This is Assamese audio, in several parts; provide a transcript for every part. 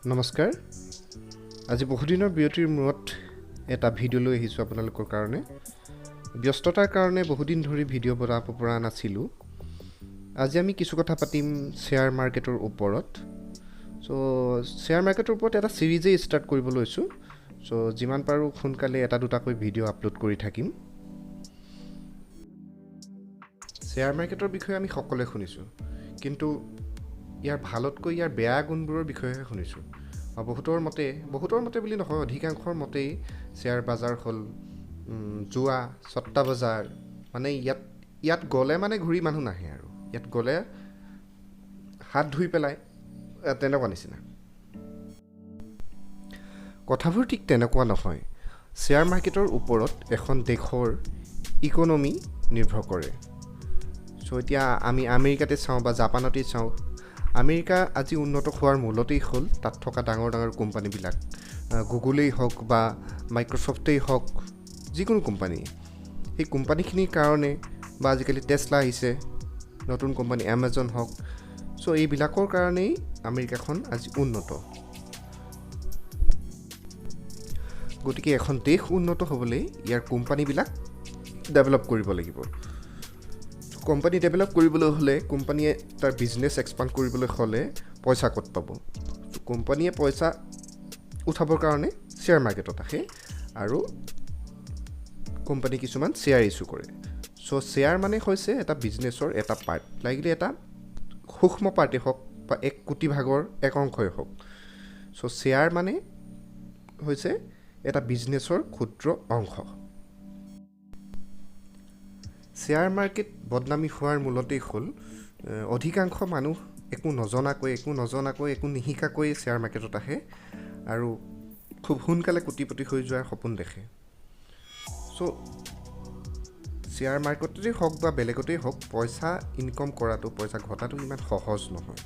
নমস্কাৰ, আজি বহুদিনৰ বিৰতিৰ মূৰত এটা ভিডিঅ' লৈ আহিছোঁ আপোনালোকৰ কাৰণে। ব্যস্ততাৰ কাৰণে বহুদিন ধৰি ভিডিঅ' বনাব পৰা নাছিলোঁ। আজি আমি কিছু কথা পাতিম শ্বেয়াৰ মাৰ্কেটৰ ওপৰত। চ' শ্বেয়াৰ মাৰ্কেটৰ ওপৰত এটা ছিৰিজেই ষ্টাৰ্ট কৰিব লৈছোঁ। চ' যিমান পাৰোঁ সোনকালে এটা দুটাকৈ ভিডিঅ' আপলোড কৰি থাকিম। শ্বেয়াৰ মাৰ্কেটৰ বিষয়ে আমি সকলোৱে শুনিছোঁ, কিন্তু ইয়াৰ ভালতকৈ ইয়াৰ বেয়া গুণবোৰৰ বিষয়েহে শুনিছোঁ। বহুতৰ মতে বুলি নহয়, অধিকাংশৰ মতেই শ্বেয়াৰ বজাৰ হ'ল জুৱা, চট্টা বজাৰ, মানে ইয়াত গ'লে মানে ঘূৰি মানুহ নাহে আৰু ইয়াত গ'লে হাত ধুই পেলাই তেনেকুৱা নিচিনা। কথাবোৰ ঠিক তেনেকুৱা নহয়। শ্বেয়াৰ মাৰ্কেটৰ ওপৰত এখন দেশৰ ইকনমি নিৰ্ভৰ কৰে। চ' এতিয়া আমি আমেৰিকাতে চাওঁ বা জাপানতেই চাওঁ, আমেৰিকা আজি উন্নত হোৱাৰ মূলতেই হ'ল তাত থকা ডাঙৰ ডাঙৰ কোম্পানীবিলাক, গুগলেই হওক বা মাইক্ৰ'ছফ্টেই হওক, যিকোনো কোম্পানী, সেই কোম্পানীখিনিৰ কাৰণে বা আজিকালি টেছলা আহিছে, নতুন কোম্পানী এমাজন হওক, চ' এইবিলাকৰ কাৰণেই আমেৰিকাখন আজি উন্নত। গতিকে এখন দেশ উন্নত হ'বলৈ ইয়াৰ কোম্পানীবিলাক ডেভেলপ কৰিব লাগিব। কোম্পানী ডেভেলপ কৰিবলৈ হ'লে, কোম্পানীয়ে তাৰ বিজনেছ এক্সপাণ্ড কৰিবলৈ হ'লে পইচা ক'ত পাব? কোম্পানীয়ে পইচা উঠাবৰ কাৰণে শ্বেয়াৰ মাৰ্কেটত আহে আৰু কোম্পানী কিছুমান শ্বেয়াৰ ইছ্যু কৰে। চ' শ্বেয়াৰ মানে হৈছে এটা বিজনেছৰ এটা পাৰ্ট, লাগিলে এটা সূক্ষ্ম পাৰ্টেই হওক বা 1 কোটি ভাগৰ এক অংশই হওক। চ' শ্বেয়াৰ মানে হৈছে এটা বিজনেছৰ ক্ষুদ্ৰ অংশ। শ্বেয়াৰ মাৰ্কেট বদনামী হোৱাৰ মূলতেই হ'ল অধিকাংশ মানুহ একো নজনাকৈ একো নিশিকাকৈ শ্বেয়াৰ মাৰ্কেটত আহে আৰু খুব সোনকালে কোটিপতি হৈ যোৱাৰ সপোন দেখে। চ' শ্বেয়াৰ মাৰ্কেটতেই হওক বা বেলেগতেই হওক, পইচা ইনকম কৰাটো, পইচা ঘটাটো ইমান সহজ নহয়।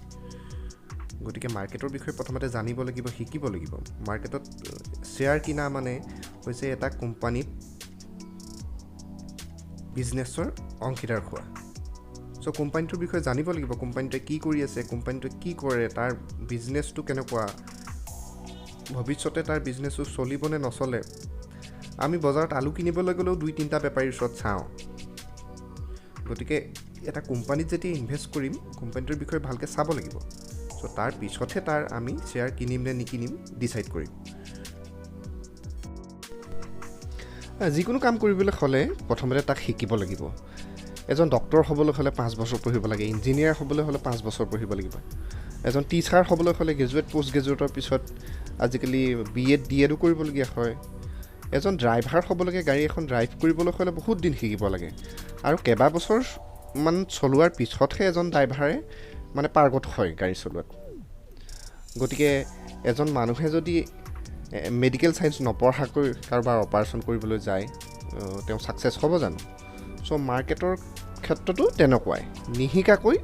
গতিকে মাৰ্কেটৰ বিষয়ে প্ৰথমতে জানিব লাগিব, শিকিব লাগিব। মাৰ্কেটত শ্বেয়াৰ কিনা মানে হৈছে এটা কোম্পানীত বিজনেছৰ অংশীদাৰ হোৱা। চ' কোম্পানীটোৰ বিষয়ে জানিব লাগিব, কোম্পানীটোৱে কি কৰি আছে, কোম্পানীটোৱে কি কৰে, তাৰ বিজনেছটো কেনেকুৱা, ভৱিষ্যতে তাৰ বিজনেছটো চলিবনে নচলে। আমি বজাৰত আলু কিনিবলৈ গ'লেও 2-3টা বেপাৰীৰ ওচৰত চাওঁ। গতিকে এটা কোম্পানীত যেতিয়া ইনভেষ্ট কৰিম, কোম্পানীটোৰ বিষয়ে ভালকৈ চাব লাগিব। চ' তাৰ পিছতহে তাৰ আমি শ্বেয়াৰ কিনিম নে নিকিনিম ডিচাইড কৰিম। যিকোনো কাম কৰিবলৈ হ'লে প্ৰথমতে তাক শিকিব লাগিব। এজন ডক্টৰ হ'বলৈ হ'লে 5 বছৰ পঢ়িব লাগে, ইঞ্জিনিয়াৰ হ'বলৈ হ'লে 5 বছৰ পঢ়িব লাগিব, এজন টিচাৰ হ'বলৈ হ'লে গ্ৰেজুৱেট, পষ্ট গ্ৰেজুৱেটৰ পিছত আজিকালি বি এড, ডি এডো কৰিবলগীয়া হয়। এজন ড্ৰাইভাৰ হ'বলগীয়া, গাড়ী এখন ড্ৰাইভ কৰিবলৈ হ'লে বহুত দিন শিকিব লাগে আৰু কেইবাবছৰমান চলোৱাৰ পিছতহে এজন ড্ৰাইভাৰে মানে পাৰ্গত হয় গাড়ী চলোৱাত। গতিকে এজন মানুহে যদি মেডিকেল চায়েন্স নপঢ়াকৈ কাৰোবাৰ অপাৰেশ্যন কৰিবলৈ যায়, তেওঁ ছাকচেছ হ'ব জানো? চ' মাৰ্কেটৰ ক্ষেত্ৰতো তেনেকুৱাই, নিশিকাকৈ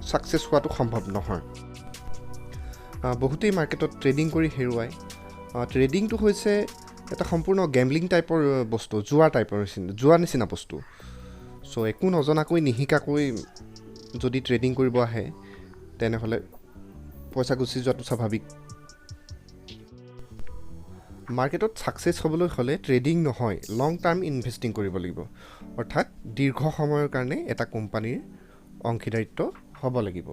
ছাকচেছ হোৱাটো সম্ভৱ নহয়। বহুতেই মাৰ্কেটত ট্ৰেডিং কৰি হেৰুৱায়। ট্ৰেডিংটো হৈছে এটা সম্পূৰ্ণ গেম্বলিং টাইপৰ বস্তু, জুৱা টাইপৰ নিচিনা, জুৱা নিচিনা বস্তু। চ' একো নজনাকৈ নিশিকাকৈ যদি ট্ৰেডিং কৰিব আহে, তেনেহ'লে পইচা গুচি যোৱাটো স্বাভাৱিক। মাৰ্কেটত ছাকচেছ হ'বলৈ হ'লে ট্ৰেডিং নহয়, লং টাৰ্ম ইনভেষ্টিং কৰিব লাগিব। অৰ্থাৎ দীৰ্ঘ সময়ৰ কাৰণে এটা কোম্পানীৰ অংশীদাৰিত্ব হ'ব লাগিব।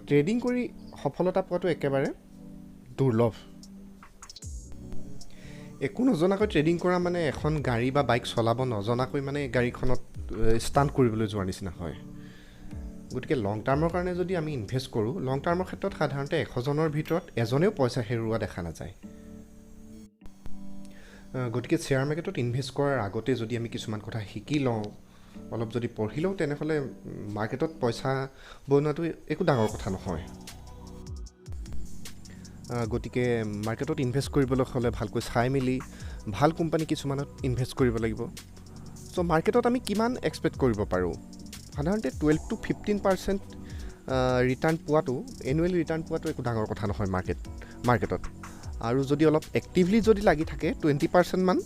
ট্ৰেডিং কৰি সফলতা পোৱাটো একেবাৰে দুৰ্লভ। একো নজনাকৈ ট্ৰেডিং কৰা মানে এখন গাড়ী বা বাইক চলাব নজনাকৈ মানে গাড়ীখনত ষ্টাণ্ট কৰিবলৈ যোৱাৰ নিচিনা হয়। গতিকে লং টাৰ্মৰ কাৰণে যদি আমি ইনভেষ্ট কৰোঁ, লং টাৰ্মৰ ক্ষেত্ৰত সাধাৰণতে 100জনৰ ভিতৰত এজনেও পইচা হেৰুওৱা দেখা নাযায়। গতিকে শ্বেয়াৰ মাৰ্কেটত ইনভেষ্ট কৰাৰ আগতে যদি আমি কিছুমান কথা শিকি লওঁ, অলপ যদি পঢ়ি লওঁ, তেনেহ'লে মাৰ্কেটত পইচা বনোৱাটো একো ডাঙৰ কথা নহয়। গতিকে মাৰ্কেটত ইনভেষ্ট কৰিবলৈ হ'লে ভালকৈ চাই মেলি ভাল কোম্পানী কিছুমানত ইনভেষ্ট কৰিব লাগিব। চ' মাৰ্কেটত আমি কিমান এক্সপেক্ট কৰিব পাৰোঁ? সাধাৰণতে 12 to 15% return পোৱাটো, এনুৱেল ৰিটাৰ্ণ পোৱাটো একো ডাঙৰ কথা নহয় মাৰ্কেটত। আৰু যদি অলপ এক্টিভলি যদি লাগি থাকে, 20% মান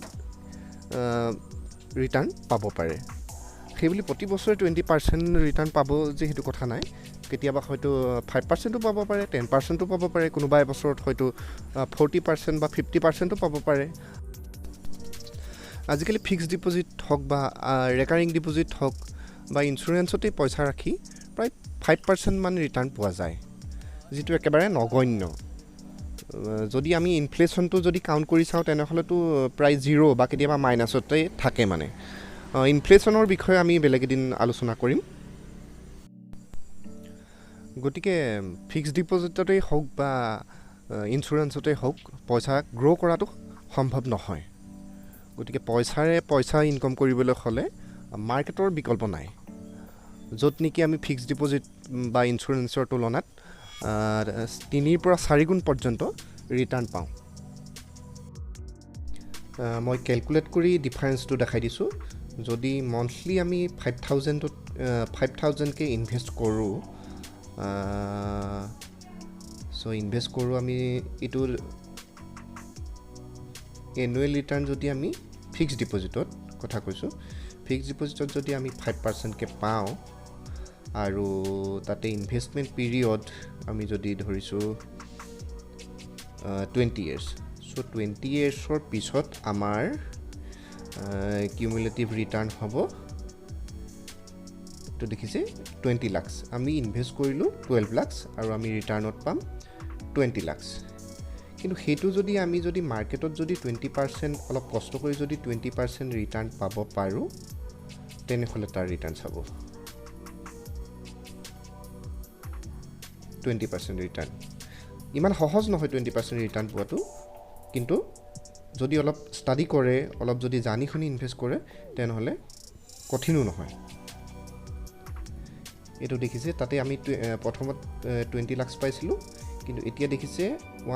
ৰিটাৰ্ণ পাব পাৰে। সেইবুলি প্ৰতি বছৰে 20% ৰিটাৰ্ণ পাব যে সেইটো কথা নাই। কেতিয়াবা হয়তো 5%ও পাব পাৰে, 10%ও পাব পাৰে, কোনোবা এবছৰত হয়তো 40% বা 50%ও পাব পাৰে। আজিকালি ফিক্সড ডিপ'জিট হওক বা ৰেকাৰিং ডিপ'জিট হওক বা ইঞ্চুৰেঞ্চতেই পইচা ৰাখি প্ৰায় 5% মান ৰিটাৰ্ণ পোৱা যায়, যিটো একেবাৰে নগণ্য। যদি আমি ইনফ্লেশ্যনটো যদি কাউণ্ট কৰি চাওঁ তেনেহ'লেতো প্ৰায় 0 বা কেতিয়াবা মাইনাছতে থাকে। মানে ইনফ্লেশ্যনৰ বিষয়ে আমি বেলেগ এদিন আলোচনা কৰিম। গতিকে ফিক্সড ডিপ'জিটতেই হওক বা ইঞ্চুৰেঞ্চতেই হওক পইচা গ্ৰ' কৰাটো সম্ভৱ নহয়। গতিকে পইচাৰে পইচা ইনকম কৰিবলৈ হ'লে মাৰ্কেটৰ বিকল্প নাই, য'ত নেকি আমি ফিক্সড ডিপ'জিট বা ইঞ্চুৰেঞ্চৰ তুলনাত 3 পৰা 4 গুণ পৰ্যন্ত ৰিটাৰ্ণ পাওঁ। মই কেলকুলেট কৰি ডিফাৰেঞ্চটো দেখাই দিছোঁ। যদি মন্থলি আমি 5000কৈ ইনভেষ্ট কৰোঁ, চ' ইনভেষ্ট কৰোঁ আমি এইটো এনুৱেল ৰিটাৰ্ণ যদি আমি ফিক্সড ডিপ'জিটত কথা কৈছোঁ, ফিক্সড ডিপ'জিটত যদি আমি 5%কৈ পাওঁ আৰু তাতে ইনভেষ্টমেণ্ট পিৰিয়ড আমি যদি ধৰিছোঁ 20 ইয়েৰ্ছ, চ' 20 ইয়েৰ্ছৰ পিছত আমাৰ কিউমুলেটিভ ৰিটাৰ্ণ হ'ব, এইটো দেখিছে 20 লাখছ। আমি ইনভেষ্ট কৰিলোঁ 12 লাখছ আৰু আমি ৰিটাৰ্ণত পাম 20 লাখছ। কিন্তু সেইটো যদি আমি যদি মাৰ্কেটত যদি 20% অলপ কষ্ট কৰি যদি 20% ৰিটাৰ্ণ পাব পাৰোঁ, তেনেহ'লে তাৰ ৰিটাৰ্ণ চাব 20% ৰিটাৰ্ণ। ইমান সহজ নহয় 20% ৰিটাৰ্ণ পোৱাটো, কিন্তু যদি অলপ ষ্টাডি কৰে, অলপ যদি জানি শুনি ইনভেষ্ট কৰে তেনেহ'লে কঠিনো নহয়। এইটো দেখিছে তাতে আমি প্ৰথমত 20 লাখছ পাইছিলোঁ, কিন্তু এতিয়া দেখিছে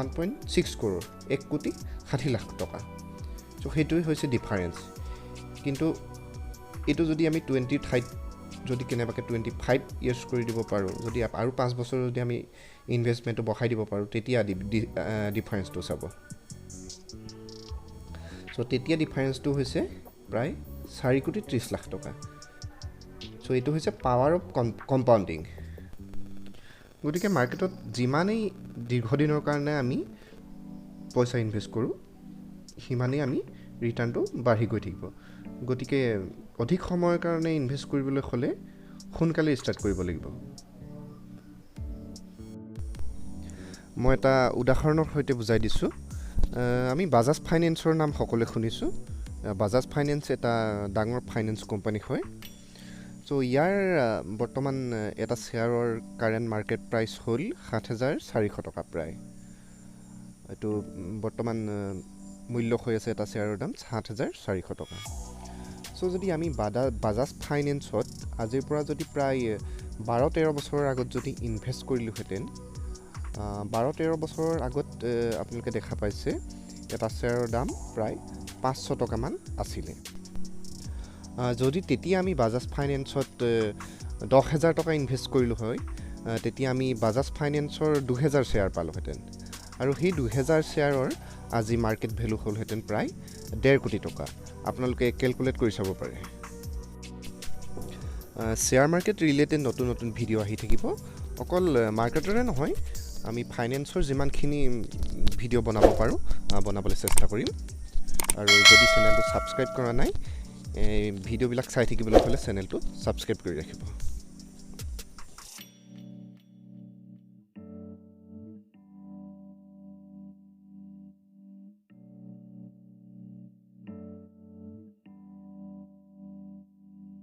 1.6 কৰোৰ, 1,60,00,000 টকা। চ' সেইটোৱে হৈছে ডিফাৰেঞ্চ। কিন্তু এইটো যদি আমি 20 ঠাইত যদি কেনেবাকৈ 25 ইয়েৰ্ছ কৰি দিব পাৰোঁ, যদি আৰু 5 বছৰ যদি আমি ইনভেষ্টমেণ্টটো বঢ়াই দিব পাৰোঁ, তেতিয়া ডিফাৰেঞ্চটো চাব। চ' তেতিয়া ডিফাৰেঞ্চটো হৈছে প্ৰায় 4,30,00,000 টকা। চ' এইটো হৈছে পাৱাৰ অফ কম্পাউণ্ডিং। গতিকে মাৰ্কেটত যিমানেই দীৰ্ঘদিনৰ কাৰণে আমি পইচা ইনভেষ্ট কৰোঁ, সিমানেই আমি ৰিটাৰ্ণটো বাঢ়ি গৈ থাকিব। গতিকে অধিক সময়ৰ কাৰণে ইনভেষ্ট কৰিবলৈ হ'লে সোনকালে ষ্টাৰ্ট কৰিব লাগিব। মই এটা উদাহৰণৰ সৈতে বুজাই দিছোঁ। আমি বাজাজ ফাইনেন্সৰ নাম সকলোৱে শুনিছোঁ। বাজাজ ফাইনেন্স এটা ডাঙৰ ফাইনেন্স কোম্পানী হয়। চ' ইয়াৰ বৰ্তমান এটা শ্বেয়াৰৰ কাৰেণ্ট মাৰ্কেট প্ৰাইচ হ'ল 7,400 টকা প্ৰায়। এইটো বৰ্তমান মূল্য হৈ আছে এটা শ্বেয়াৰৰ দাম 7,400 টকা। চ' যদি আমি বাজাজ ফাইনেন্সত আজিৰ পৰা যদি প্ৰায় 12-13 বছৰৰ আগত যদি ইনভেষ্ট কৰিলোহেঁতেন, 12-13 বছৰৰ আগত আপোনালোকে দেখা পাইছে এটা শ্বেয়াৰৰ দাম প্ৰায় 500 টকামান আছিলে। যদি তেতিয়া আমি বাজাজ ফাইনেন্সত 10,000 টকা ইনভেষ্ট কৰিলোঁ হয়, তেতিয়া আমি বাজাজ ফাইনেন্সৰ 2,000 শ্বেয়াৰ পালোঁহেঁতেন আৰু সেই 2,000 শ্বেয়াৰৰ আজি মাৰ্কেট ভেলু হ'লহেঁতেন প্ৰায় 1.5 কোটি টকা। আপোনালোকে কেলকুলেট কৰি চাব পাৰে। শ্বেয়াৰ মাৰ্কেট ৰিলেটেড নতুন নতুন ভিডিঅ' আহি থাকিব। অকল মাৰ্কেটৰে নহয়, আমি ফাইনেন্সৰ যিমানখিনি ভিডিঅ' বনাব পাৰোঁ বনাবলৈ চেষ্টা কৰিম। আৰু যদি চেনেলটো ছাবস্ক্ৰাইব কৰা নাই, এই ভিডিঅ'বিলাক চাই থাকিবলৈ হ'লে চেনেলটো ছাবস্ক্ৰাইব কৰি ৰাখিব।